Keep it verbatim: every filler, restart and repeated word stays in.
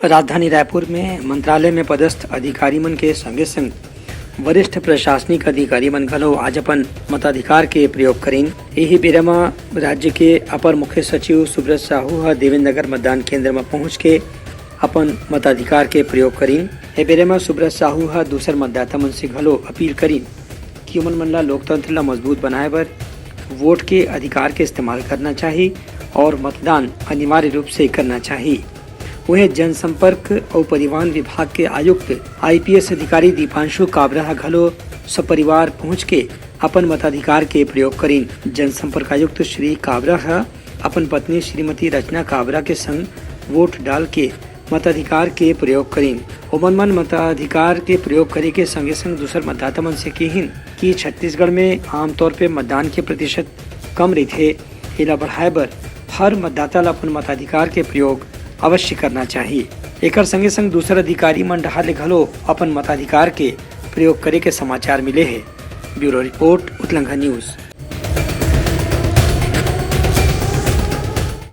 राजधानी रायपुर में मंत्रालय में पदस्थ अधिकारी मन के संगे संग वरिष्ठ प्रशासनिक अधिकारी मन घलो आज अपन मताधिकार के प्रयोग करिन। यही बेरा म राज्य के अपर मुख्य सचिव सुब्रत साहू ह देवेंद्र नगर मतदान केंद्र म पहुंच के अपन मताधिकार के प्रयोग करिन। ए बेरा म सुब्रत साहू ह दूसर मतदाता मन से घलो अपील करिन कि ओमन मन ला लोकतंत्र ला मजबूत बनाए बर वोट के अधिकार के इस्तेमाल करना चाही और मतदान अनिवार्य रूप से करना चाही। उहें जनसंपर्क अउ परिवहन विभाग के आयुक्त आईपीएस अधिकारी दीपांशु काबरा ह घलो सपरिवार पहुंच के अपन मताधिकार के प्रयोग करिन। जनसंपर्क आयुक्त श्री काबरा ह अपन पत्नी श्रीमती रचना काबरा के संग वोट डाल के मताधिकार के प्रयोग करिन। ओमन मन मताधिकार के प्रयोग करे के संगे संग दूसर मतदाता मन से किहिन कि छत्तीसगढ़ में आमतौर पे मतदान के प्रतिशत कम रहिथे, एला बढ़ाए बर हर मतदाता ला अपन मताधिकार के प्रयोग अवश्य करना चाही। एकर संगे संग दूसर अधिकारी मन डहार ले घलो अपन मताधिकार के प्रयोग करे के समाचार मिले हे। ब्यूरो रिपोर्ट, उतलंघा न्यूज।